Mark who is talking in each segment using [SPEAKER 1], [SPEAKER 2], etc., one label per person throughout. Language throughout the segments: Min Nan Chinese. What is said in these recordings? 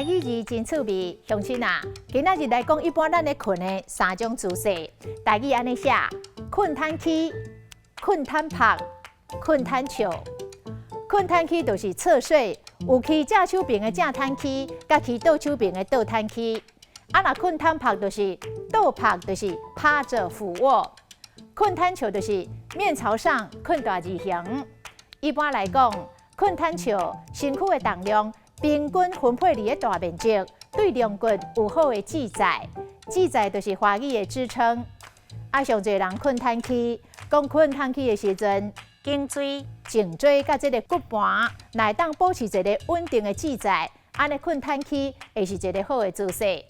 [SPEAKER 1] 台語字真趣味，鄉親啊！今仔日來講一般咱咧睏的三種姿勢。台語按呢寫：睏攤起、睏攤曝、睏攤笑。睏攤起就是側睡，有趨正手爿的正攤起，佮趨倒手爿的倒攤起。啊，若睏攤曝就是倒曝，就是趴著俯臥。睏攤笑就是面朝上睏大字形。一般來講，睏攤笑身軀的重量平均分配佇咧大面積，對龍骨有好的支載。支載就是華語的支撐。啊，上濟人睏攤起，講睏攤起的時陣，頸椎、頸椎佮這个骨盤，若會當保持一个穩定的支載，按呢睏攤起會是一个好的姿勢。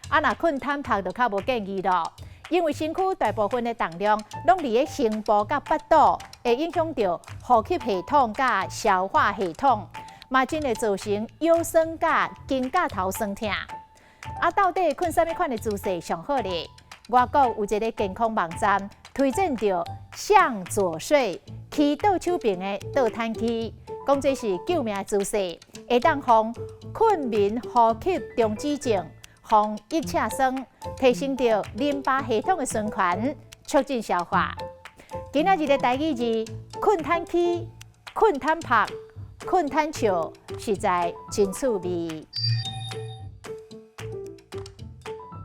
[SPEAKER 1] 啊，若睏攤曝就較無建議囉，因為身軀大部分的重量攏佇咧胸部佮腹肚，會影響著呼吸系統佮消化系統，嘛真會造成腰酸佮肩胛頭酸疼。啊，到底睏啥物款的姿勢上好咧？外國有一个健康網站推薦著向左睡，趨倒手爿的倒攤起，講這是救命的姿勢，會當防睏眠呼吸中止症，防腋赤酸，提升著淋巴系統的循環，促進消化。今仔日的台語字，睏攤起、睏攤曝、睏攤笑，實在真趣味。